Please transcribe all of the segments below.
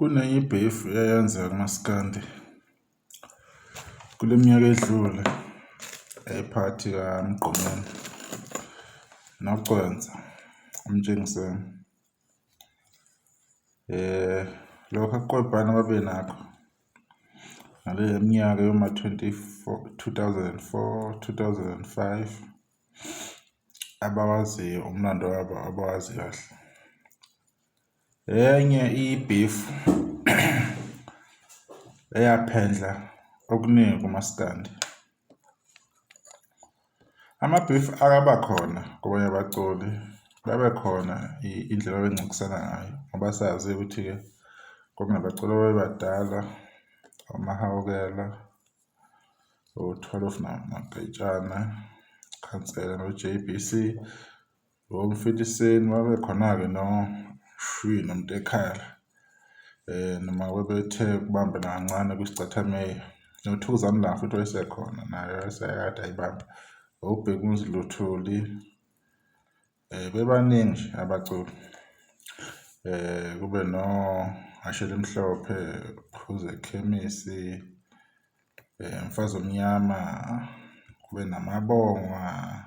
Kunenye i-beef eyayenzeka kumaskandi kule minyaka edlule ephakathi kaMgqumeni noGcwensa uMtshengiseni. Lokho akuqwebhana ababenakho ngale minyaka yoma-twenty-four, 2004, 2005, abawaziyo umlando wabo abawazi kahle. Enye i-beef eyaphendla okuningi kumaskandi. Ama-beef akaba khona kwabanye abaculi, babe khona indlela ababencintisana ngayo ngoba sazi ukuthi-ke kwakunabaculi ababebadala oMahawukela, o-Twelve Magetshana, Khansela no-J_B_C, oMfiliseni babekhona-ke noShwi noMntekhala noma babethe ukubambana kancane kwiScathamiya. NoThokozani Langa futhi wayesekhona naye wayesekade ayibamba. OBhekumuzi Luthuli, bebaningi nje abaculi. Kube noHhashi elimhlophe, Phuzekhemisi, Mfazi omnyama, kube naMabongwa,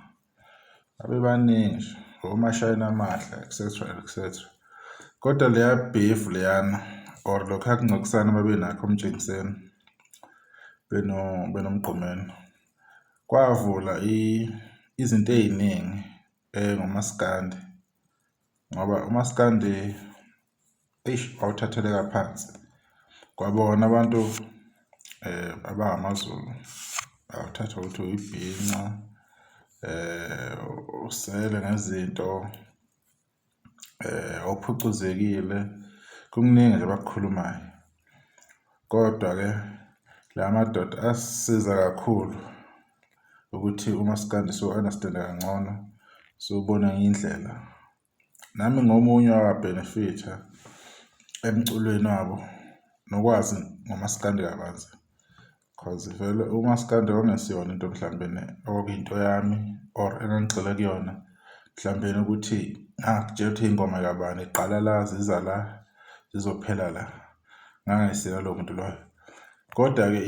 babebaningi nje, oMashayina Amahle et cetera, et cetera. Kodwa leya beef leyana or lokhuya kungcokisana ababenakho oMtshengiseni benoMgqumeni kwavula izinto ey'ningi ngomaskandi ngoba umaskandi eish wawuthatheleka phansi. Kwabona abantu abangamaZulu bawuthatha ukuthi uyibhinca usele ngezinto awuphucuzekile, kukuningi nje abakukhulumayo. Kodwa-ke la madoda asisiza kakhulu ukuthi umaskandi siwu-understand-e kangcono, siwubone ngenye indlela. Nami ngomunye owabhenefitha emculweni wabo nokwazi ngomaskandi kabanzi cause vele umaskandi kwakungesiyona into mhlawumbe okuyinto yami or engangigxile kuyona mhlawumbe ukuthi ngangikutshela ukuthi ingoma kabani iqala la ziza la zizophela la, ngangingesiyena lowo muntu loyo. Kodwa-ke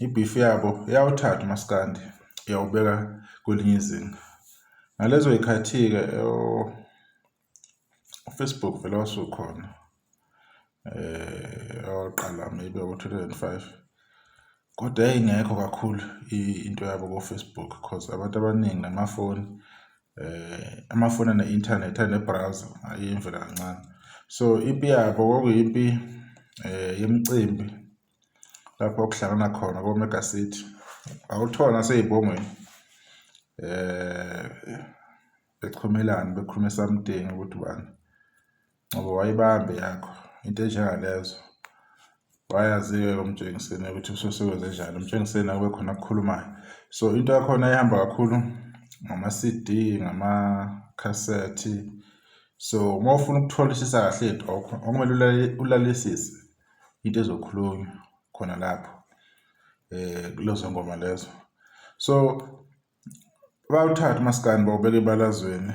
i-beef yabo iyawuthatha umaskandi iyawubeka kwelinye izinga. Ngalezo y'khathi-ke u-Facebook vele wasukhona waqala maybe ngo-2005 kodwa yayingekho kakhulu into yabo ko-Facebook cause abantu abaningi namafoni amafoni ane-inthanethi ane-browser ayimvela kancane. So impi yabo kwakuyimpi yemicimbi lapho okuhlangana khona ko-Mega City, awuthola nasey'bongweni bechumelana bekhuluma something ukuthi ubani ngoba wayibamba eyakho into enjengalezo. Wayazi-ke uMtshengiseni ukuthi ususebenze njani, uMtshengiseni akube khona akukhulumayo. So into yakhona ihamba kakhulu ngama-C_D, ngamakhasethi. So uma ufuna ukutholisisa kahle into okumele ulalelisise into ezokhulunywa khona lapho kulezo ngoma lezo. So bawuthatha umaskandi bawubeka ebalazweni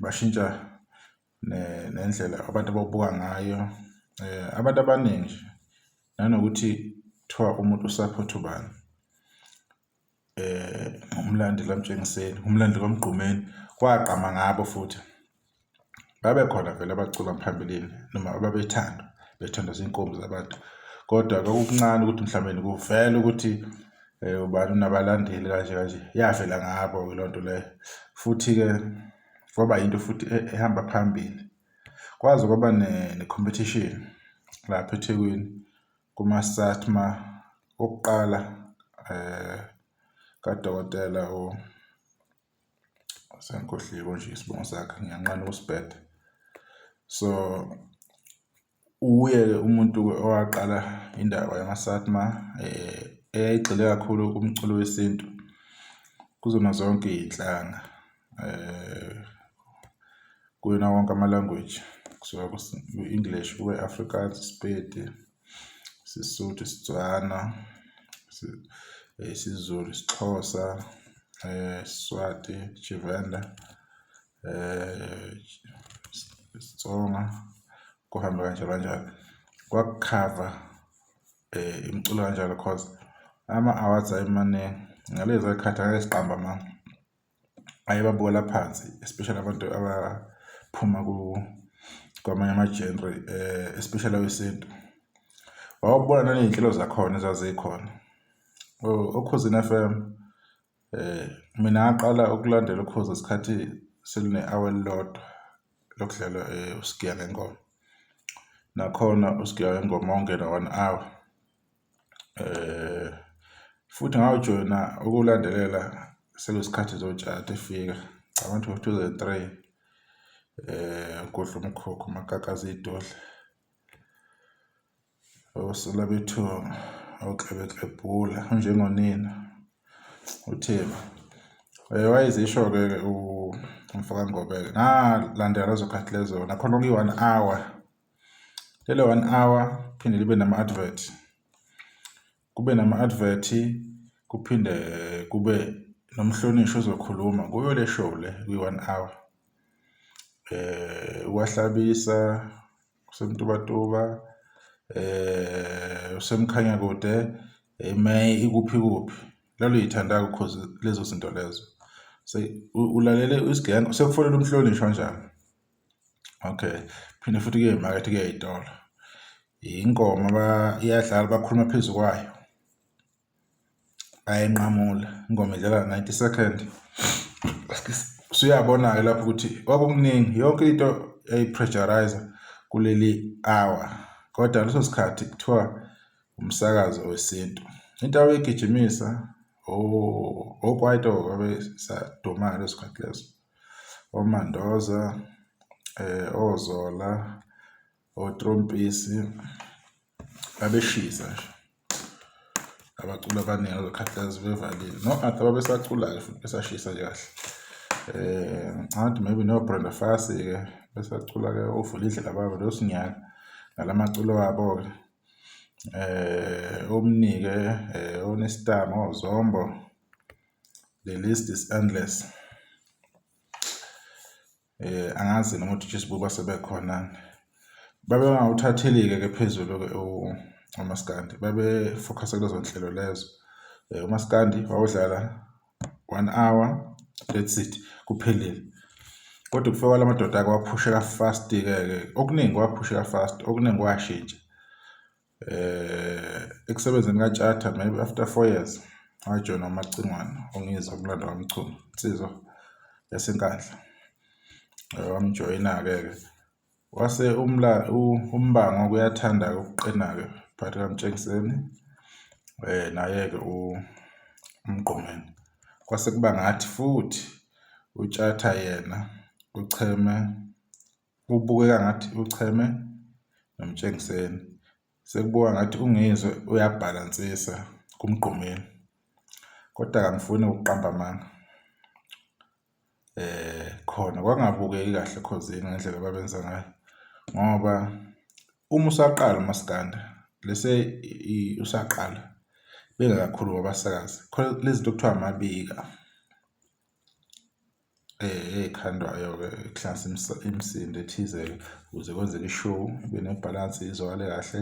bashintsha nendlela abantu abawubuka ngayo. Abantu abaningi nje nanokuthi kuthiwa umuntu usaphotha ubani umlandi kaMtshengiseni, umlandi kaMgqumeni kwagqama ngabo futhi. Babekhona vele abacula phambilini noma ababethandwa bethandwa zinkumbi zabantu kodwa kwakukuncane ukuthi mhlawumbe kuvele ukuthi ubani unabalandeli kanje kanje, yavela ngabo-ke leyo nto leyo. Futhi-ke kwaba yinto futhi ehamba phambili. Kwaze kwaba ne-competition lapha eThekwini kuma-SATMA okuqala kadokotela sengikhohliwe konje isibongo sakhe ngiyanqena ukusibheda. So uye-ke umuntu-ke owaqala indaba yama-SATMA eyayigxile kakhulu kumculo wesintu kuzona zonke iy'nhlanga kuwona wonke ama-language kusuka ku-English kube Afrikaans, Sepedi, Sesotho, Setswana, isiZulu, isiXhosa, Siswati, Tshivenda, Xitsonga, kuhambe kanjalo kanjalo. Kwakukhava imiculo kanjalo cause ama-awards ayemaningi ngaleza y'khathi angeke siqambe amanga. Ayebabukela phansi especially abantu abaphuma kwamanye ama-genre especially awesintu. Wawubona naney'nhlelo zakhona ezazikhona oKhozini F_M mina ngaqala ukulandela Ukhozi ngesikhathi seline-hour elilodwa lokudlala uSigiya Ngengoma. Nakhona uSigiya Ngengoma wawungena one hour. Futhi ngawujoyina ukuwulandelela sekuyisikhathi zoTshatha efika, ngicabanga ukuthi ngo-two thousand and three kudla umkhukhu umakakaza iy'dudla. Osula bethunga, oklebekebhula unjengonina uThembi. Wayezisho-ke umfoka Ngobe-ke, ngalandela lezo khathi lezo nakhona kwakuyi-one hour. Lelo one hour phinde libe nama-advert, kube nama-advert kuphinde kube nomhlonishwa ozokhuluma kuyo le show le kwi-one hour. UKwaHlabisa useMtubatuba, useMkhanyakude, eMay ikuphi kuphi. Laluyithanda-ke ukhozi lezo zinto lezo. Ulalele isigebengu sekufonela umhlonishwa kanjalo. Okay, phinde futhi kuye emakethe kuye ey'tolo. Ingoma iyadlala bakhuluma phezu kwayo. Bayayinqamula ingoma idlala 90 second. Usuyabona-ke lapho ukuthi kwakukuningi yonke into yayi-pressurize kuleli hour kodwa ngaleso sikhathi kuthiwa umsakazo wesintu. Into ababeyigijimisa okwaito babesaduma ngaleso sikhathi leso. OMandoza, oZola, oTrompisi babeshisa nje. Abaculi abaningi ngalezo khathi lezo bevalile. No-Arthur babesacula-ke futhi besashisa nje kahle. Ngicabanga ukuthi maybe no-Brenda Fassie-ke besacula-ke oVulindlela babo noSinyaka nalamaculo abo-ke. Omnike, oNestama, oZombo. The list is endless. Angazi noma uDJ Sbu basebekhona. Babengawuthatheli-ke ke phezulu-ke umaskandi, babe-focus-a kulezo nhlelo lezo. Umaskandi wawudlala one hour that's it kuphelile. Kodwa ukufika kwala madoda-ke kwaphusheka fast-ke ke, okuningi kwaphusheka fast, okuningi kwashintsha. Ekusebenzeni kaTshatha maybe after 4 years wajoyina uMacingwane oNgizwe umlando kaMchunu, insizwa yaseNkandla. Wamjoyina-ke ke wase umbango kuyathanda-ke ukuqina-ke phakathi kaMtshengiseni naye-ke uMgqumeni. Kwase kuba ngathi futhi uTshatha yena ucheme Kubukeka ngathi ucheme noMtshengiseni. Sekubuka ngathi uNgizwe uyabhalansisa kuMgqumeni. Kodwa angifuni ukuqamba amanga. Khona kwakungabukeki kahle oKhozini ngendlela ababenza ngayo ngoba uma usaqala umaskandi lese usaqala bengakakhulumi abasakazi khona lezi zinto okuthiwa amabika. Ey'khandwayo-ke kuhlanganisa imisindo ethize-ke ukuze kwenzeke i-show ibe nebhalansi izwakale kahle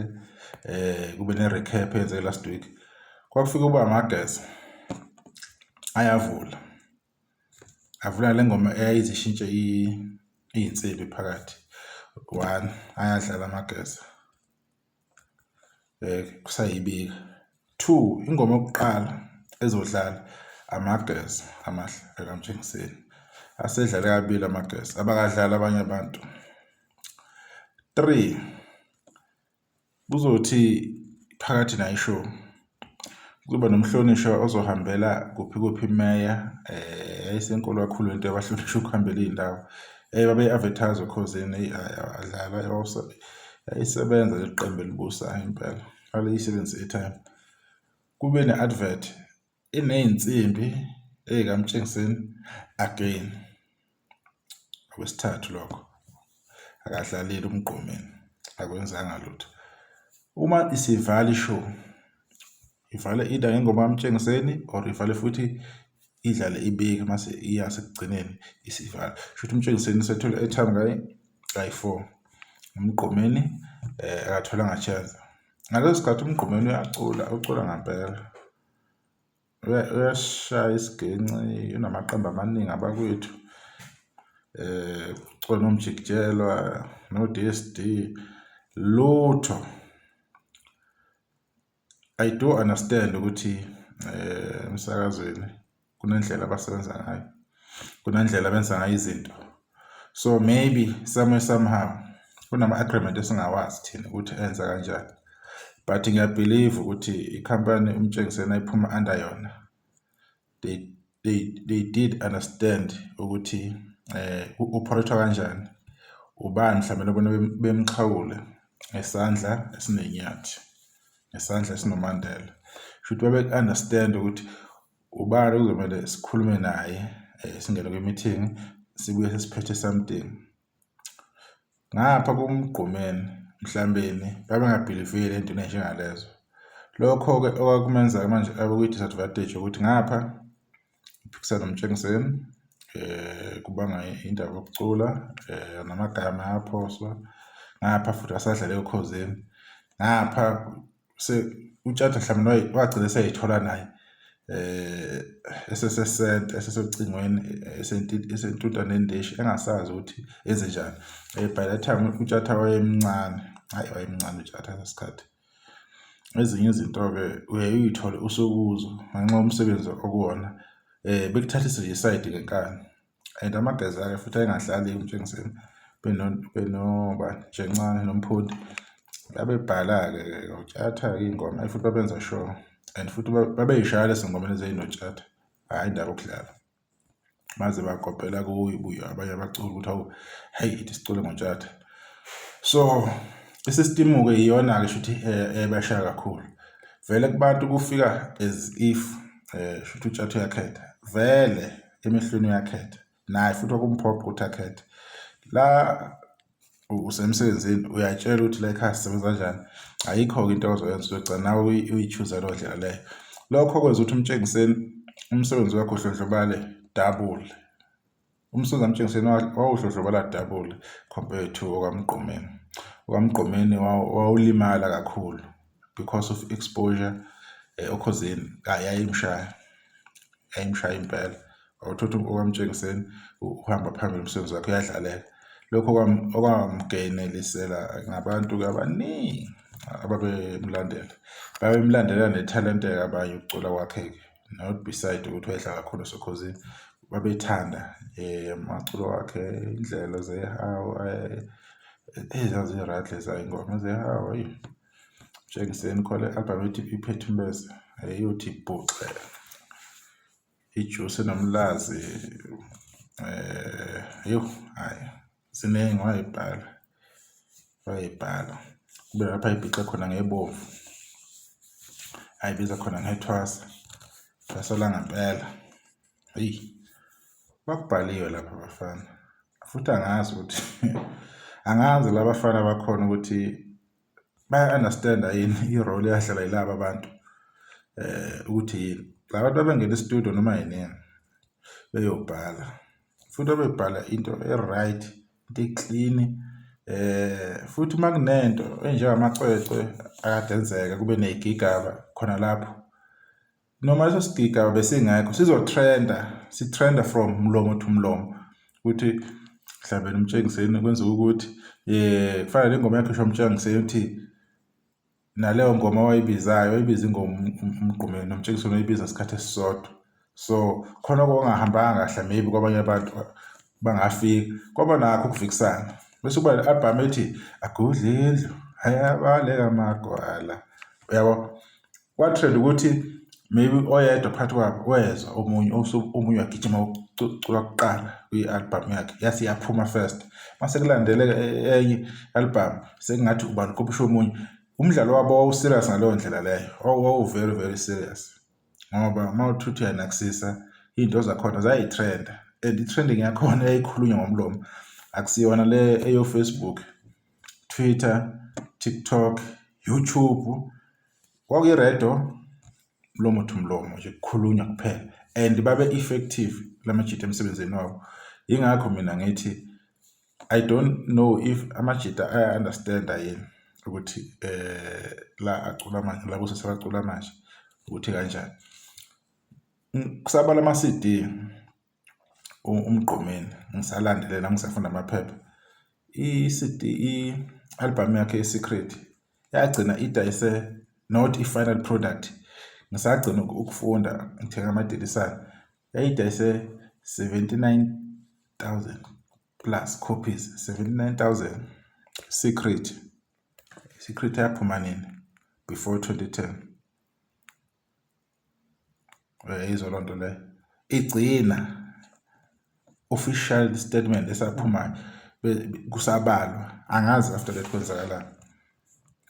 kube ne-recap eyenzeke last week. Kwakufike ukuba amageza ayavula, avula le ngoma eyayize ishintshe iy'nsimbi phakathi, one ayadlala amageza. Kusayibika. Two, ingoma yokuqala ezodlala amageza amahle akaMtshengiseni. Asedlale kabili amageza, abakadlali abanye abantu. Three, kuzothi phakathi nayo i-show kuzoba nomhlonishwa ozohambela kuphi kuphi imeya yayisenkulu kakhulu lento yabahlonishwa ukuhambela iy'ndawo. Babeyi-advertise oKhozini eyi hhayi abadlali yayisebenza leli qembu elibusayo impela, laliyisebenzisa i-airtime. Kube ne-advert eney'nsimbi ey'kaMtshengiseni again. Okwesithathu lokho, akadlalile uMgqumeni, akwenzanga lutho. Uma isivala i-show, ivale either ngengoma kaMtshengiseni or ivale futhi idlale ibike mase iya sekugcineni isivala. Shuthi uMtshengiseni usethole i-airtime kayi-four, uMgqumeni Akatholanga chance. Ngaleso sikhathi uMgqumeni uyacula, ucula ngampela. Uyasishaya isiginci, unamaqembu amaningi abakwethu. Ucula noMjikijelwa no-D_S_D, lutho. I do understand ukuthi emsakazweni kunendlela abasebenza ngayo, kunendlela abenza ngayo izinto. So maybe somewhere somehow kunama-agreement esingawazi thina ukuthi enza kanjani. But ngiya-believe ukuthi ikhampani uMtshengiseni ayiphuma under yona, they did understand ukuthi ku-operate-wa kanjani, ubani mhlawumbe lobona bemxhawule ngesandla esinenyathi, ngesandla esinoMandela. Shuthi babe-understand ukuthi ubani okuzomele sikhulume naye, singene kwi-meeting sibuye sesiphethe something. Ngapha kuMgqumeni mhlawumbeni babenga-believe-ile ey'ntweni ey'njengalezo. Lokho-ke okwakumenza manje abe kwi-disadvantage yokuthi ngapha uphikisana noMtshengiseni, kubangwa indaba yokucula, namagama ayaphoswa, ngapha futhi akasadlali oKhozini, ngapha uTshatha mhlawumbe wagcina esey'thola naye esesesenta esesocingweni esentunta nendishi engasazi ukuthi enzenjani. By that time uTshatha wayemncane, hhayi wayemncane uTshatha ngaleso sikhathi. Ezinye izinto-ke uyaye uy'thole usukuzo ngenxa yomsebenzi okuwona, bekuthathise nje isayidi ngenkani and amageza-ke futhi ayengadlali uMtshengiseni benobani Njencane noMphunti. Babebhala-ke ngoTshatha-ke iy'ngoma hhayi futhi babenza sure and futhi babey'shaya lezi ngoma lezi ey'noTshatha, hhayi indaba yokudlala. Baze bakopela kuyo abanye abaculi ukuthi hawu, hheyi ithi sicule ngoTshatha. So isistimu-ke iyona-ke shuthi ebashaya kakhulu. Vele kubantu kufika as if shuthi uTshatha uyakhetha, vele emehlweni uyakhetha naye futhi kwakumphoqa ukuthi akhethe. La usemsebenzini uyatshela ukuthi la ekhaya sisebenza kanjani, ayikho-ke into ozoyenza uzogcina nawe uyi-choose-a leyo ndlela leyo. Lokho kwenza ukuthi uMtshengiseni umsebenzi wakhe udlondlobale double. Umsebenzi kaMtshengiseni wawudlondlobala double compared to okaMgqumeni. OkaMgqumeni wawulimala kakhulu because of exposure oKhozini yayimshaya, yayimshaya impela. Wawuthola ukuthi okaMtshengiseni uhamba phambili umsebenzi wakhe uyadlaleka. Lokho okwamgenelisela ngabantu-ke abaningi ababemlandela. Babemlandela nethalente-ke abanye ukucula kwakhe-ke not beside ukuthi wayedlala kakhulu oSokhozini. Babethanda amaculo wakhe, indlela zehawu, ezazi-right leza y'ngoma zehawu eyi. Mtshengiseni khona i-album ethi Iphethe Umbese eyothi bhuxe. Ijusi enomlazi, yoh hhayi ziningi wayibhala, wayibhala. Kube lapho ayibhixe khona ngebomvu, ayibiza khona ngethwasa, ithwasa langempela. Eyi kwakubhaliwe lapha bafana futhi angazi ukuthi angazi la bafana bakhona ukuthi baya-understand-a yini i-role eyadlalwa yilaba bantu ukuthi yini. La bantu babengena e-studio noma yinini beyobhala futhi babebhala into e-right, into e-clean, futhi uma kunento enjengamacwecwe akade enzeka kube ney'gigaba khona lapho. Noma leso sigigaba besingekho sizo-trend-a, si-trend-a from mlomo to mlomo ukuthi mhlawumbe uMtshengiseni kwenzeka ukuthi kufana nale ngoma yakhishwa uMtshengiseni ukuthi naleyo ngoma owayibizayo wayibiza ingoma uMgqumeni noMtshengiseni wayibiza ngesikhathi esisodwa. So khona okungahambanga kahle maybe kwabanye abantu bangafika, kwaba nakho ukuvikisana. Bese kuba ne-album ethi agudle indlu ayabaleka amagwala, uyabo? Kwa-trend ukuthi maybe oyedwa phakathi kwabo wezwa omunye omunye wagijima ucula kuqala kwi-album yakhe yase iyaphuma first. Mase kulandele enye i-album sekungathi ubani ukopisha omunye. Umdlalo wabo wawu-serious ngaleyo ndlela leyo, wawu-very very serious ngoba uma uthi uyanakisisa iy'nto zakhona zayi-trend-a and i-trending yakhona yayikhulunywa ngomlomo, akusiyona le eyo-Facebook, Twitter, TikTok, YouTube. Kwakuyi-radio, mlomo to mlomo nje kukhulunywa kuphela and babe effective la majita emsebenzini wabo. Yingakho mina ngithi I don't know if amajita aya-understand-a yini Ukuthi la acula manje, la kusesebacula manje ukuthi kanjani. Kusabala ama-C_D uMgqumeni ngisalandelela ngisafunda amaphepha. I-C_D, i-album yakhe ye-Secret yagcina idayise not i-final product. Ngisagcina ukufunda ngithenga amadelisane, yayidayise 79,000 plus copies, 79,000 Secret. Secret yaphuma nini? Before 2010. Uyayizwa loo nto leyo? Igcina official statement esaphumayo kusabalwa, angazi after that kwenzakalani.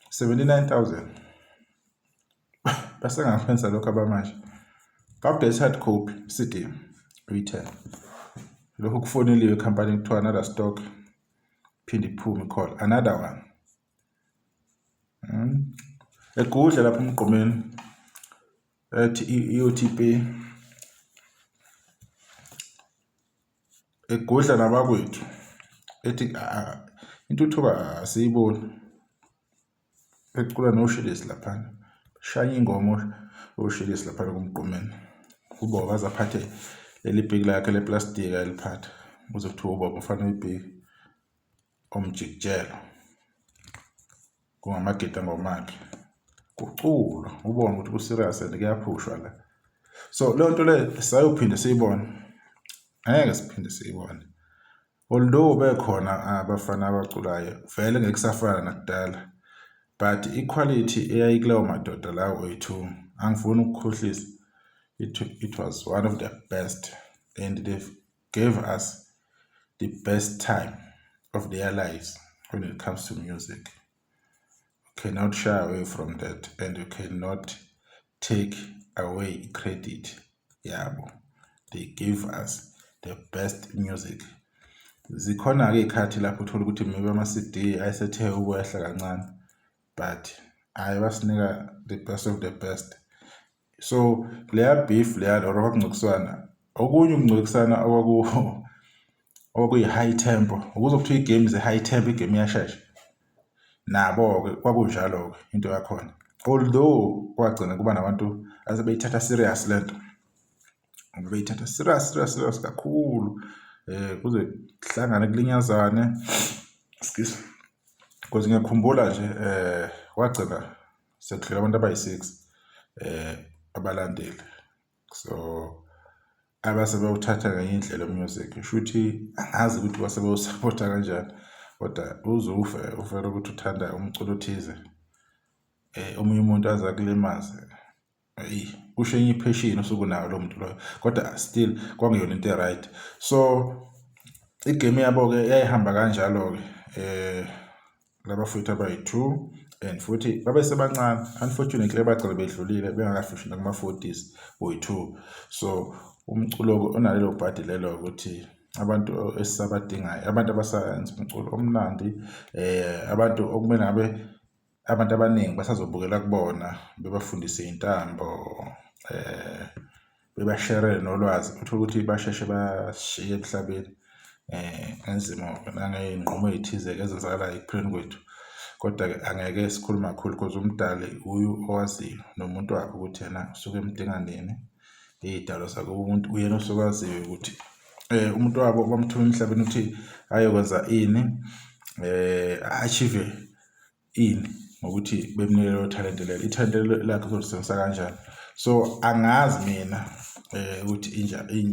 79,000 bese ngakwenza lokho abamanje. Bakudayisa hard copy CD uyithenge. Lokhu kufoneliwe ekhampanini kuthiwa another stock, phinde iphume i-call another one. Egudla lapha uMgqumeni ethi i-O_T_P egudla nabakwethu ethi intuthuko asiyiboni, ecula noShilisi laphana, shaya ingoma oShilisi laphana kuMgqumeni. Ubaba aze aphathe leli bhiki lakhe leplastiki aliphatha kuze kuthiwe ubaba ufana ibhiki omjikijelo kungamagida ngomakhe kuculwa ubone ukuthi ku-serious and kuyaphushwa la. So leyo nto leyo sayophinde siyibone, angeke siphinde siyibone. Although bekhona abafana abaculayo vele ngeke kusafana nakudala, but i-quality eyayikuleyo madoda lawo oyi-two, angifuni ukukhohlisa, it was one of the best and they gave us the best time of their lives when it comes to music. You cannot shy away from that and you cannot take away credit yabo. They gave us the best music. Zikhona-ke iy'khathi lapho uthola ukuthi maybe ama-C_D ayesethe ukwehla kancane, but hhayi basinika the best of the best. So leya beef leya or kwakungcikiswana, okunye ukungcikisana okwakuyi-high tempo, ukuze kuthiwa i-game is a high tempo, i-game iyashesha. Nabo-ke kwakunjalo-ke into yakhona. Although kwagcina kuba nabantu asebeyithatha serious lento, beyithatha serious serious serious kakhulu, kuze kuhlangane kulinyazane. Excuse, because ngiyakhumbula nje kwagcina sekudlula abantu abayi-six abalandeli. So abase bewuthatha ngenye indlela u-music, shuthi angazi ukuthi base bewusaphotha kanjani, kodwa uze ufe ufele ukuthi uthanda umculo othize, omunye umuntu aze akulimaze. Eyi, kusho enye i-passion osuke unayo lowo muntu loyo, kodwa still kwakungeyona into e-right. So i-game yabo-ke yayihamba kanjalo-ke labafowethu abayi-two and futhi babesebancane, unfortunately bagcina bedlulile bengakafiki nakuma-forties boyi-two. So umculo-ke unalelo bhadi lelo ukuthi abantu esisabadingayo, abantu abasayenza umculo omnandi, abantu okumele ngabe abantu abaningi basazobukela kubona, bebafundise iy'ntambo, bebasherele nolwazi. Uthole ukuthi basheshe basishiye emhlabeni ngezimo nangey'nqumo ey'thize-ke ezenzakalayo ekuphileni kwethu. Kodwa-ke angeke sikhulume kakhulu because umdali uye owaziyo nomuntu wakhe ukuthi yena usuke emdinga nini. Iy'dalwa zakubo umuntu uyena osuke aziyo ukuthi umuntu wabo bamthuma emhlabeni ukuthi ayokwenza ini, a-achieve ini ngokuthi bemnike lelo thalente lelo, ithalente lakhe uzolisebenzisa kanjani. So angazi mina ukuthi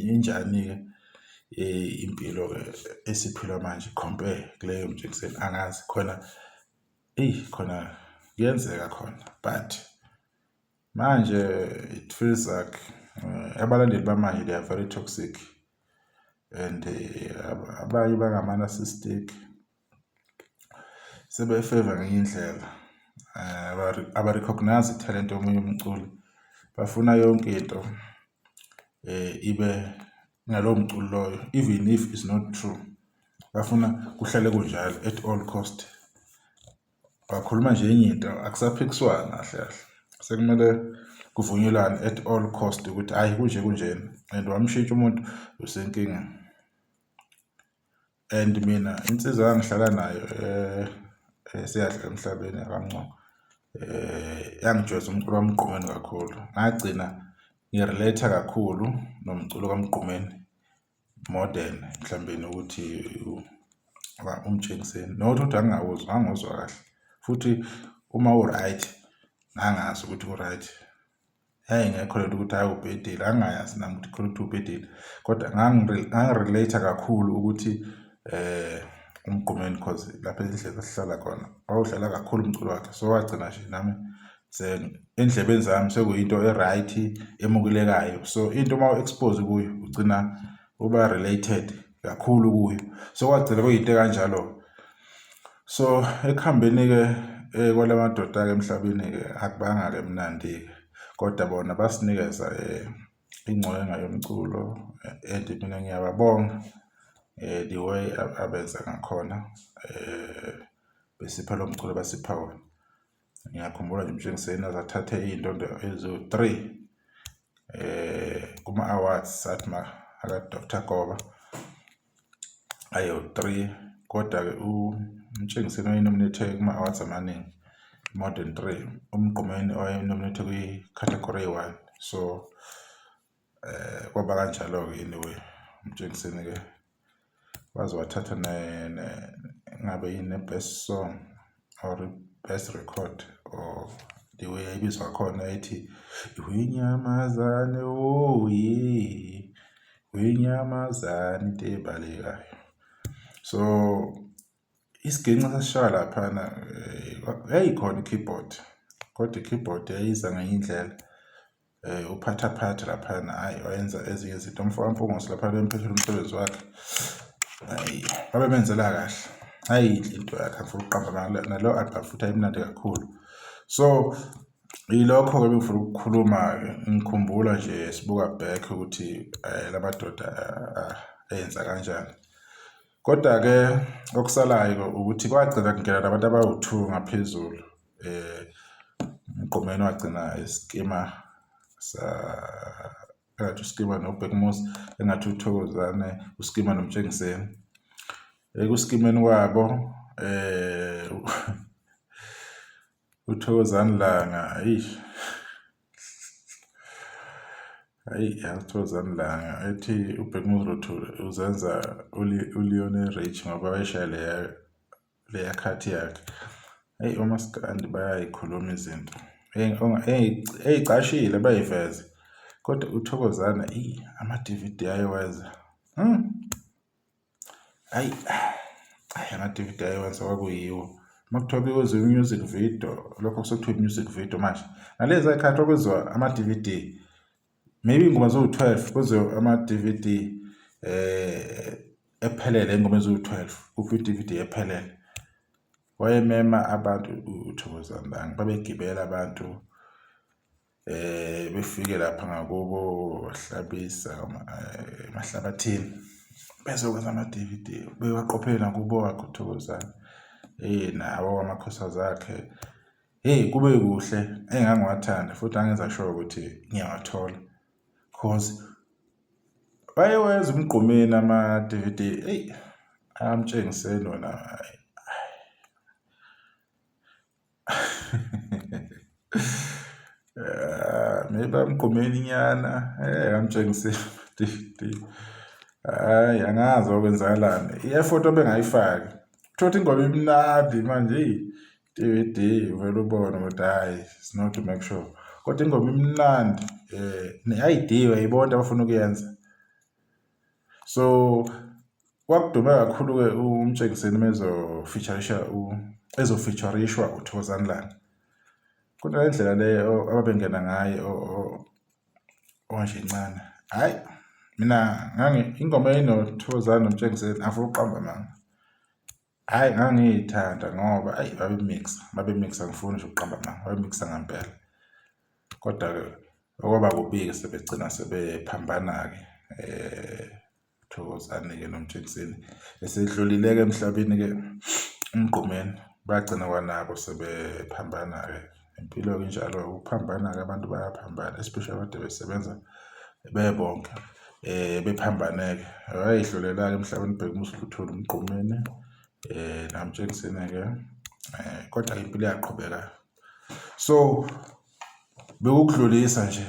injani-ke impilo-ke esiphilwa manje compare kuleyo Mtshengiseni, angazi khona. Eyi, khona kuyenzeka khona, but manje it feels like abalandeli bamanje they are very toxic and abanye bangama-narcissistic, sebe-favour ngenye indlela, aba-recognise ithalente yomunye umculi, bafuna yonke into ibe ngalowo mculo loyo even if it's not true, bafuna kuhlale kunjalo at all cost. Bakhuluma nje enye into akusaphikiswana kahle kahle, sekumele kuvunyelwane at all cost ukuthi hhayi kunje kunjena and wamshintsha umuntu usenkingeni. And mina insizwa engangihlala nayo Seyadlula emhlabeni akaMngcongo. Yangijwayeza umculo kaMgqumeni kakhulu, ngagcina ngi-relate-a kakhulu nomculo kaMgqumeni more than mhlawumbe nokuthi uMtshengiseni. Not ukuthi angingawuzwa, ngangiwuzwa kahle futhi uma u-right ngangazi ukuthi u-right. Yayingekho lento ukuthi hhayi ubhedile, ngangingayazi nami ukuthi khona ukuthi ubhedile kodwa ngangi-relate-a kakhulu ukuthi uMgqumeni cause lapha endlini esihlala khona wawudlala kakhulu umculo wakhe. So wagcina nje nami endlebeni zami sekuyinto e-right emukelekayo. So into uma u-expose kuyo ugcina uba related kakhulu kuyo. So kwagcina kuyinto ekanjalo. So ekuhambeni-ke kwala madoda-ke emhlabeni-ke akubanga-ke mnandi-ke kodwa bona basinikeza ingcwenga yomculo and mina ngiyababonga the way abenza ngakhona besipha lo mculo abasipha wona. Ngiyakhumbula nje uMtshengiseni aze athathe iy'ndondo eziwu-three kuma-awards athi aka-Doctor Goba ayiwu-three kodwa-ke uMtshengiseni waye-nominate kuma-awards amaningi more than three. UMgqumeni waye-nominate kwi-category eyi-one so kwaba kanjalo-ke anyway uMtshengiseni-ke waze wathatha ngabe yini ne-best song or best record or the way yayibizwa ngakhona ethi inyamazane oh yeah inyamazane into ebalekayo. So isiginci sasishaya laphana yayikhona i-keyboard kodwa i-keyboard yayiza ngenye indlela. Uphathaphatha laphayana hhayi wayenza ezinye izinto umfo kaMpungose laphayana emphethela umsebenzi wakhe. Hhayi babemenzela kahle, hhayi yinhle into yakhe angifuni ukuqamba amanga nalo album futhi yayimnandi kakhulu. So yilokho-ke ebengifuna ukukukhuluma-ke ngikhumbula nje sibuka back ukuthi la madoda enza kanjani. Kodwa-ke okusalayo ukuthi kwagcina kungena nabantu abawu-two ngaphezulu uMgqumeni wagcina esikima engathi usikima noBhekumuzi, engathi uThokozane usikima noMtshengiseni. Ekusikimeni kwabo uThokozani Langa eyi hhayi yazi uThokozani Langa ethi uBhekumuzi Luthuli uzenza uLionel Richie ngoba wayeshaya leya leya khathi yakhe. Eyi omaskandi bayayikhuluma izinto ey'cashile bayiveze kodwa uThokozani eyi ama-D_V_D ayewenza . Hhayi, hhayi ama-D_V_D ayewenza kwakuyiwo. Uma kuthiwa kuyokwenziwa i-music video, lokho sekuthiwa i-music video manje. Ngaleza y'khathi kwakwenziwa ama-D_V_D, maybe iy'ngoma ziwu-twelve kwenziwe ama-D_V_D ephelele iy'ngoma eziwu-twelve, kukho i-D_V_D ephelele. Wayemema abantu uThokozani Langa, babegibela abantu Befike lapha ngakubo Hlabisa eMahlabathini bezokwenza ama-D_V_D bewaqophele nakubo wakhe uThokozani. Nawo amakhosikazi akhe, hheyi kube kuhle engangiwathanda futhi ngangenza sure ukuthi ngiyawathola cause wayewenza uMgqumeni ama-D_V_D eyi amtshengiseni wona hhayi. Maybe amgqumeni inyana amtshengisile DVD. Hhayi angazi okwenzakalani i-effort obengayifaki. Uthole ukuthi ingoma imnandi manje eyi DVD uvele ubone ukuthi hhayi it's not to make sure. Kodwa ingoma imnandi ne-idea uyayibona into abafuna ukuyenza. So Kwakudume kakhulu-ke uMtshengiseni uma ezo-feature-isha ezo-feature-ishwa uThokozani Langa. Kunale ndlela le ababengena ngayo onje ncane. Hhayi mina ingoma eyayinoThokozani noMtshengiseni angifuni ukuqamba amanga. Hhayi ngangiyithanda ngoba ayi babe-mix-a, babe-mix-a angifuni nje ukuqamba amanga, babe-mix-a ngempela. Kodwa-ke okwaba kubi-ke sebegcina sebephambana-ke Thokozani-ke noMtshengiseni. Esedlulile-ke emhlabeni-ke uMgqumeni, bagcina kwanabo sebephambana-ke. Impilo-ke injalo-ke, ukuphambana-ke abantu bayaphambana especially abade besebenza bebonke bephambane-ke. Wayedlulela-ke emhlabeni uBhekumuzi Luthuli uMgqumeni naMtshengiseni-ke Kodwa impilo iyaqhubeka. So bekukudlulisa nje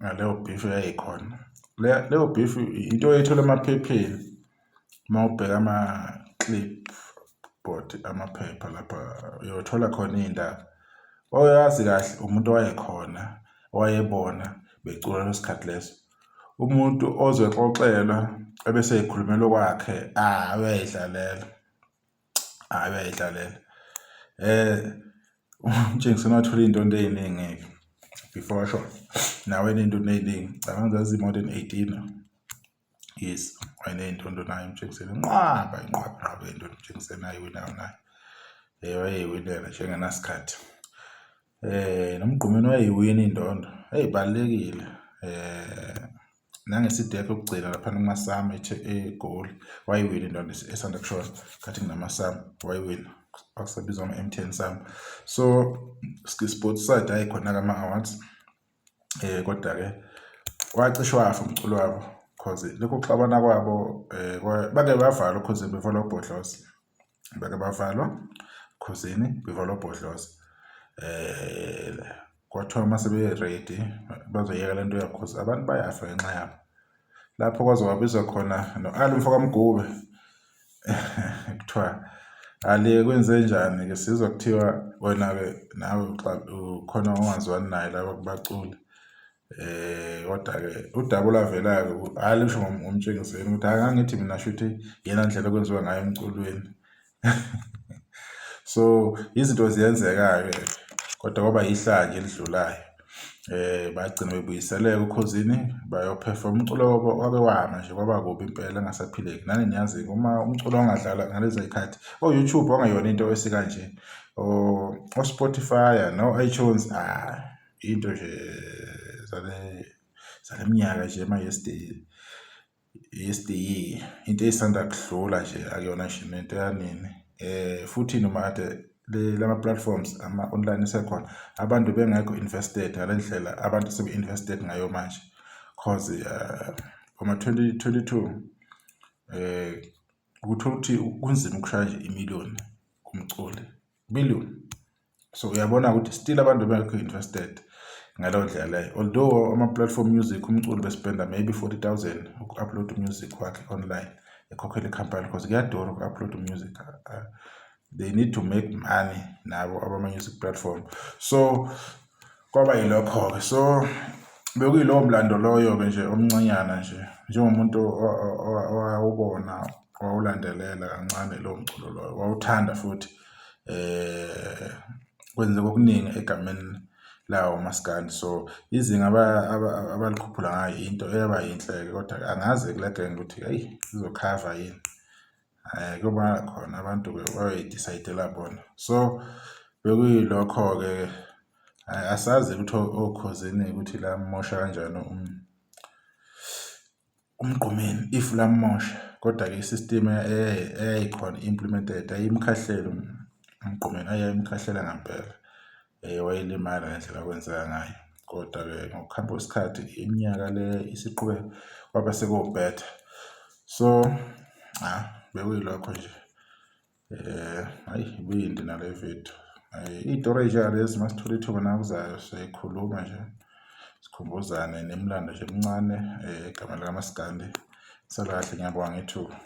ngaleyo beef eyayikhona. Leyo beef into oyithola emaphepheni uma ubheka ama-clip board amaphepha lapha uyothola khona iy'ndaba. Oyazi kahle umuntu owayekhona owayebona becula leso sikhathi leso. Umuntu ozoxoxelwa ebese ekhulumela okwakhe, ah uyayidlalela, hhayi uyayidlalela. UMtshengiseni wathola iy'ndondo ey'ningi-ke before ashona, nawe eney'ndondo ey'ningi, cabanga zazi-more than 18. Yes, wayeney'ndondo naye uMtshengiseni, inqwaba inqwaba inqwaba yey'ndondo uMtshengiseni ayiwinayo naye. Wayeyiwinela nje engenasikhathi. NoMgqumeni wayeyiwina indondo, eyi ibalulekile. Nangesidekho ukugcina laphana kuMasama eGoli wayiwina indondo esanda kushona khathi kunaMasama wayiwina kwakusabizwa ama-M_T_N Sama. So sports side hhayi khona-ke ama-awards kodwa-ke wacishe wafa umculo wabo cause lokhu kuxabana kwabo bake bavalwa cause bevalwa ubhodloza. Bake bavalwa Khozini bevalwa ubhodloza. Kwathiwa uma sebe-ready bazoyeka le nto yabo cause abantu bayafa ngenxa yabo. Lapho kwaze kwabizwa khona no-Ali umfokaMgube kuthiwa Ali kwenzenjani-ke sizwa kuthiwa wena-ke nawe khona ongazwani naye laba kubaculi. Kodwa-ke udaba olwavela-ke hhayi lusho ngomtshengiseni ukuthi hhayi ngangithi mina shuthi iyona ndlela okwenziwa ngayo emculweni. So izinto ziyenzeka-ke kodwa kwaba yihlaya nje elidlulayo. Bagcina bebuyiseleka oKhozini bayophefoma umculo wabo wake wama nje kwaba kubi impela engasaphileki. Nani niyazi-ke uma umculo wangadlala ngalezo y'khathi o-YouTube wangeyona into esikanje o-Spotify no-iTunes ah. Into nje zale zale minyaka nje ema-yesterday yesteryear into esanda kudlula nje akuyona nje nento yanini futhi noma kade lama platforms ama-online esekhona abantu bengekho invested ngale ndlela abantu sebe-invested ngayo manje cause ngoma-2022 ukuthola ukuthi kunzima ukushaya nje imiliyoni kumculi million. So uyabona ukuthi still abantu bengekho interested ngaleyo ndlela leyo. Although ama-platform music umculi bespenda maybe 40,000 uku-upload music wakhe online ekhokhela ikhampani because kuyadura uku-upload music. They need to make money nabo abama-music platform. So kwaba yilokho-ke so bekuyilowo mlando loyo-ke nje omncanyana nje njengomuntu owawubona wawulandelela kancane lowo mculo loyo wawuthanda futhi kwenzeka okuningi egameni lawo umaskandi so izinga abalikhuphula ngayo into eyaba yinhle-ke kodwa angazi kule genge ukuthi eyi izokhava yini. Kuyoba khona abantu-ke bayoyi-decide-ela bona. So bekuyilokho-ke asazi ukuthi oKhozini ukuthi lamosha kanjani uMgqumeni if lamosha kodwa-ke i-system eyayikhona i-implemented ayimkhahleli uMgqumeni ayayimkhahlela ngampela. Wayelimala ngendlela okwenzeka ngayo. Kodwa-ke ngokuhamba kwesikhathi iminyaka le isiqhubeka kwaba sekuwubhetha. So cha bekuyilokho nje. Hhayi ibiyinde nale video. Iy'tori ey'njengalezi uma sithola ithuba nakuzayo siyayikhuluma nje sikhumbuzane nemilando nje emincane egameni likaMaskandi. Sala kahle ngiyabonga ngethuba.